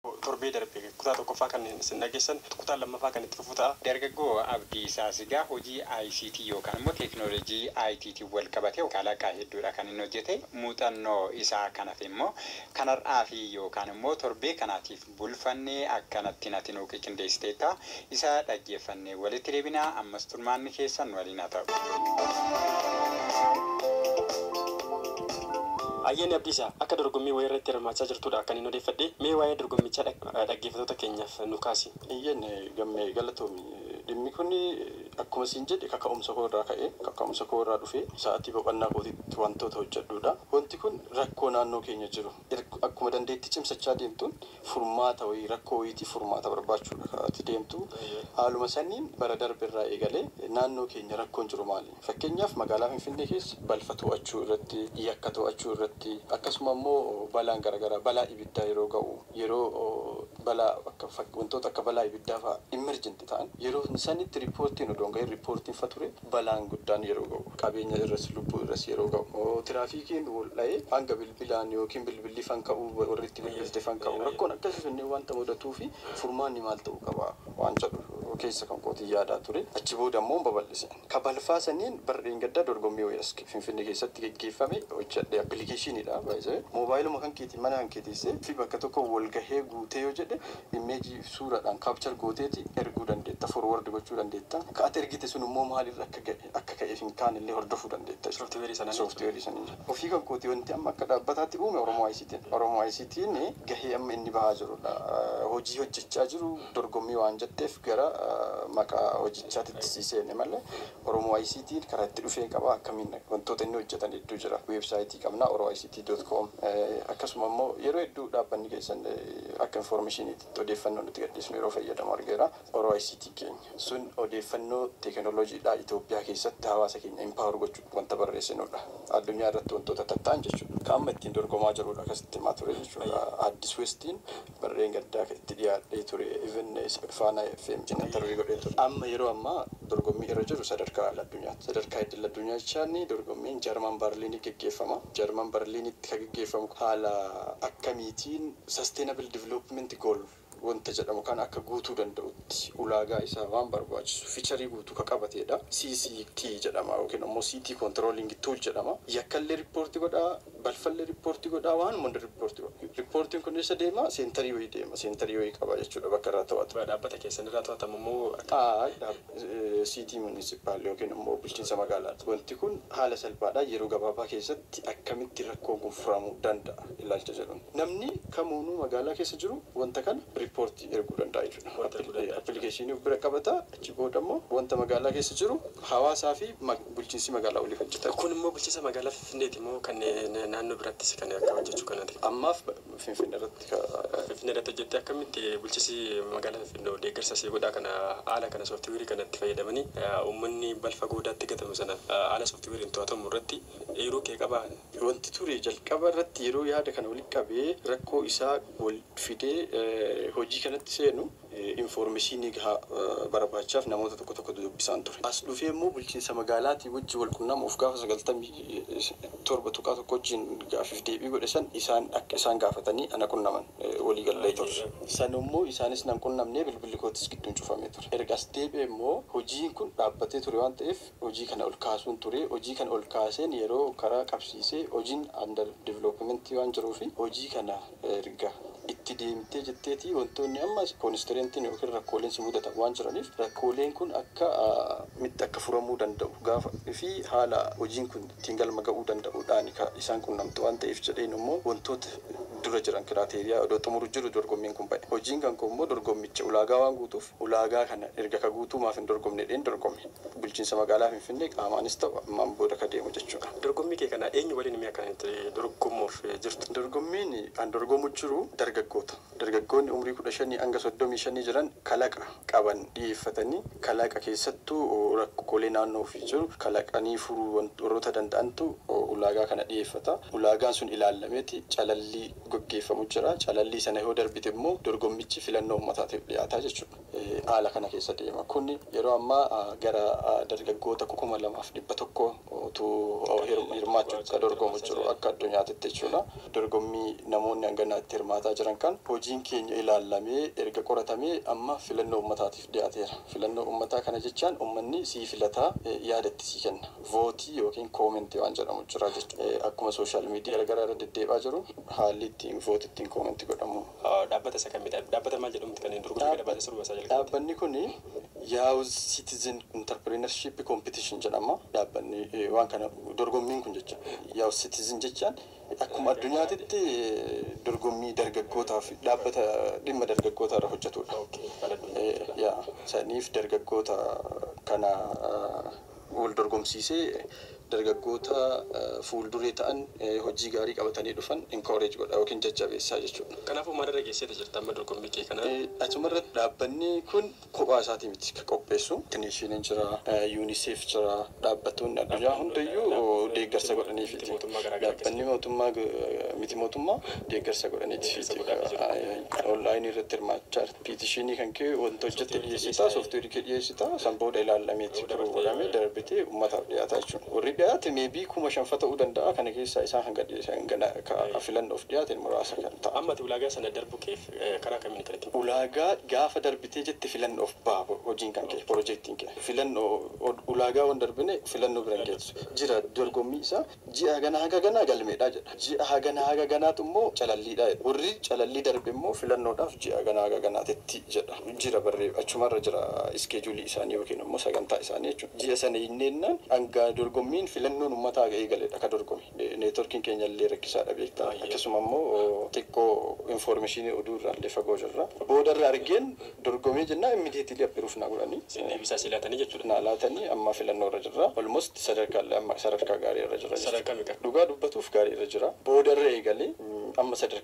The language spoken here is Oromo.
Torbee darbe kutaa tokkoffaa kan isin dhageessan, kutaa lammaffaa kan itti fufu ta'a. Dargaggoo Abdiisaa Sigaa hojii ICT yookaan immoo teekinooloojii ITtiin wal qabate kalaqa hedduudha kan inni hojjete. Muuxannoo isaa kanaaf immoo kan har'aa fi yookaan immoo torbee kanaatiif bulfannee akkanatti nati nuu qindeessiteetta. Isa dhaggeeffannee walitti deebinaa, ammas turmaanni keessan waliin haa ta'u. Ayyaanni Abdiisaa akka dorgommii wayii irratti hirmaachaa jirtudha kan inni odeeffadhe. Mee waa'ee dorgommichaa dhaggeeffattoota keenyaaf nu kaasi. Iyyeen gammee, galatoomi. Dhimmi kun akkuma siin jedhe kaka'umsa koo irraa ka'e, kaka'umsa koo irraa dhufe, sa'aatii boqonnaa kootiitti wantoota hojjedhudha. Wanti kun rakkoo naannoo keenya jiru akkuma dandeettii cimsachaa deemtuun furmaata wayii, rakkoo wayiitiif furmaata barbaachuudha ka'aati deemtu. Haaluma saniin bara darbe irraa eegalee naannoo keenya rakkoon jiru maali? Fakkeenyaaf magaalaa Finfinnee keessa balfa to'achuu irratti, yakka to'achuu irratti, akkasuma immoo balaan garaagaraa, balaa ibiddaa yeroo ga'u, yeroo balaa akka wantoota akka balaa ibiddaa fa'a emergent ta'an, yeroo sanitti riippoortiin odoo hin gahin riippoortiin fa ture, balaan guddaan yeroo ga'u, qabeenya irras lubbuu irras yeroo ga'u, tiraafikiin wal dha'ee hanga bilbilaan yookiin bilbilli fan ka'uu, warri itti bilbilte fan ka'uu, rakkoon akkasii sunneen wanta mudatuu fi furmaanni maal ta'uu qaba waan jedhu keessa kan kootii yaadaa ture. Achi booda immoo babal'ise. Ka balfaa saniin barreen gaddaa dorgommii wayii Finfinnee keessatti geggeeffame hojjedhe. Appilikeeshiniidha baay'ee. Moobaayiluma kan keetii mana kan keetiisee fi bakka tokko wal gahee guutee yoo jedhe, imeejii suuraadhaan capture gooteeti erguu dandeetta, forward gochuu dandeetta. Ka ati ergite sun immoo maalirra akka ga'e, akka ka'eef hin kaan illee hordofuu dandeetta. Sooftiweerii sanaan. Sooftiweerii saniin. Ofii kan kooti wanti amma akka dhaabbataatti uume Oromoo ICT'n. Oromoo ICT'n gahee amma inni bahaa jirudha. Hojii hojjechaa jiru dorgommii waan jetteef gara maqaa hojichaatitti si seene malee Oromoo ICT'n karaa itti dhufee qaba, akkamiin wantoota inni hojjetan hedduu jira. Weebsaayitii qabna, oroict.com. Akkasuma immoo yeroo hedduu dhaabbanni keessan akka informeeshiniitti odeeffannoo nuti gadhiisnu yeroo fayyadamu argeera. Oro ICT keenya sun odeeffannoo teekinooloojiidhaa Itoophiyaa keessatti hawaasa keenya empower gochuu wanta barreessinudha. Addunyaa irratti wantoota tatta'an jechuudha. Kan amma ittiin dorgomaa jirudha akkasitti himaa ture jechuudha. Addis Westiin barreen gaddaa itti dhiyaadhee ture. Even Faanaa FM interview godhee ture. Amma yeroo ammaa dorgommii irra jiru sadarkaa addunyaatti. Sadarkaa idil addunyaa jechaan dorgommiin Jarman Barliinii geggeeffama. Jarman Barliinitti kan geggeeffamu haala akkamiitiin sustainable development goal wanta jedhamu kan akka guutuu danda'utti ulaagaa isaa waan barbaachisu feature guutuu ka qabateedha. CCT jedhama yookiin immoo CT controlling tool jedhama. Yakkallee riippoortii godhaa, balfallee riippoortii godhaa, waan hunda riippoortii godha. Riippoortiin kun eessa deema? Center wayii deema. Center wayii qaba jechuudha bakka irraa to'atu. Dhaabbata keessan irraa to'atamu immoo? City municipal yookiin immoo bulchiinsa magaalaati. Wanti kun haala salphaadhaan yeroo gabaabaa keessatti akkamitti rakkoon kun furamuu danda'a ilaalcha jedhuun. Namni kamuunuu magaalaa keessa jiru wanta kana riippoortii erguu danda'a jechuudha. Appilikeeshinii of bira qabata, achi booda immoo wanta magaalaa keessa jiru hawaasaa fi bulchiinsi magaalaa waliif hojjeta. Kun immoo bulchiinsa magaalaa Finfinneeti immoo kan naannoo birattis kan akka hojjechuu kanati? Ammaaf Finfinnee irratti. Finfinnee irratti hojjettee, akkamitti bulchiinsi magaalaa Finfinnee deeggarsa isii godhaa kana, haala kana sooftiweerii kanatti fayyadamanii uummanni balfa goodaatti gatamu sana haala sooftiweeriin to'atamu irratti yeroo kee qabaa? Wanti ture jalqaba irratti yeroo yaada kana walitti qabee rakkoo isaa wal fidee hojii kanatti seenu infoormeeshinii gahaa barbaachaaf namoota tokko tokko dubbisaan ture. As dhufee immoo bulchiinsa magaalaatii wajji wal quunnamuuf gaafa 97.1 wajjin gaafiif deebii godhe san isaan akka isaan gaafatanii ana qunnaman walii gallee ture. San immoo isaanis nan qunnamnee, bilbilli kootis gidduun cufamee ture. Erga as deebi'e immoo hojiin kun dhaabbatee ture waan ta'eef hojii kana ol kaasuun ture. Hojii kana ol kaaseen yeroo karaa qabsiisee hojiin under development waan jiruufi hojii kana erga itti deemtee jetteeti wantoonni amma constraintiin yookiin rakkooleen si mudatan waan jiraniif, rakkooleen kun akka mitti akka furamuu danda'u gaafa fi haala hojiin kun ittiin galma ga'uu danda'uudhaan isaan qunnamtu waan ta'eef jedheen immoo wantoota dura jiran criteria odoo xumuru jiru dorgommiin kun ba'e. Hojiin kan koo immoo dorgommicha ulaagaa waan guutuuf, ulaagaa kana erga ka guutuu maaf hin dorgomne dheen dorgomme. Bulchiinsa magaalaa Finfinnee qaamaanis ta'u ammaan booda ka deemu jechuudha. Dorgommii kee kana eenyu waliin mi'a kanatti dorgomuuf jirtu? Dorgommiin an dorgomu jiru dargaggoota. Dargaggoonni umrii 15 hanga 35 jiran kalaqa qaban dhiyeeffatanii, kalaqa keessattuu rakkoolee naannoo ofii jiru kalaqanii furuu warroota danda'antu ulaagaa kana dhiyeeffata. Ulaagaan sun ilaallameeti calallii gaggeeffamu jira. Calallii sana yoo darbite immoo dorgommichi filannoo uummataatiif dhiyaataa jechuudha. Haala kana keessa deema. Kun yeroo ammaa gara dargaggoota 2100 tu hirmaachuu akka dorgomu jiru akka addunyaatti jechuudha. Dorgommii namoonni hanganaatti hirmaataa jiran kan hojiin keenya ilaallamee erga qoratamee amma filannoo uummataatiif dhiyaateera. Filannoo uummataa kana jechaan uummanni sii filataa, yaadatti sii kenna. Vote yookiin comment waan jedhamu jira jechuudha. Akkuma social media garaagaraa irra deddeebi'aa jiru, haalli ittiin vote, ittiin comment godhamu. Dhaabbata isa kamidha? Dhaabbata maal jedhamutti kan inni dorgommii dhaabbata sirba isaa jalqabe? Dhaabbanni kun Youth Citizen Entrepreneurship Competition jedhama. Dhaabbanni waan kana dorgommiin kun jecha. Youth Citizen jechaan akkuma addunyaatitti dorgommii dargaggootaaf dhaabbata dhimma dargaggootaa irra hojjetudha. Yaa, saniif dargaggoota kana wal dorgomsiisee dargaggoota fuulduree ta'an, hojii gaarii qabatanii dhufan encourage godha yookiin jajjabeessaa jechuudha. Kanaafuu maalirra geessee jirta amma dorgommii kee kana? Achumarratti dhaabbanni kun kophaa isaatii miti kan qopheessu. Tineeshiniin jira, UNICEF jira, dhaabbattoonni addunyaa hundayyuu deeggarsa godhaniifiti. Dhaabbanni mootummaa, miti mootummaa deeggarsa godhaniiti. Online irratti hirmaachaa petition kan kee wanta hojjette dhiyeessitaa, software kee dhiyeessitaa, san booda ilaalameeti godhamee darbitee uummataaf dhiyaataa jechuudha. Warri dhiyaate maybe 5000 ta'uu danda'a. Kana keessaa isaan hanga dhiyeessan ka filannoof dhiyaate muraasa kan ta'a. Amma ati ulaagaa sana darbu keef karaa kamiin kan ittiin? Ulaagaa gaafa darbitee jette filannoof ba'a hojiin kan kee, piroojeektiin kee. Filannoo ulaagaa waan darbine filannoo bira hin geessu. Jira, dorgommii isaa ji'a haganaa haga ganaa galmeedha jedha. Ji'a haganaa haga ganaatu immoo calalliidha jedha. Warri calallii darbe immoo filannoodhaaf ji'a haganaa haga ganaatitti jedha. Jira, barree achumarra jira schedule isaanii yookiin immoo sagantaa isaanii jechuudha. Ji'a sana hinneennaan hanga dorgommiin filannoon uummataa eegaledha ka dorgome. Networkiin keenya illee rakkisaadha, beektaa. Akkasuma immoo xiqqoo information oduu irraa illee fagoo jirra. Boodarra argeen dorgomee jennaa immediately approve na godhanii. Deebisaa si laatanii jechuudha. Na laatanii amma filannoo irra jirra. Almost sadarkaa amma sadarkaa gaarii irra jira. Sadarkaa meeqa? Dhugaa dubbatuuf gaarii irra jira. Boodarra eegalee amma sadarkaa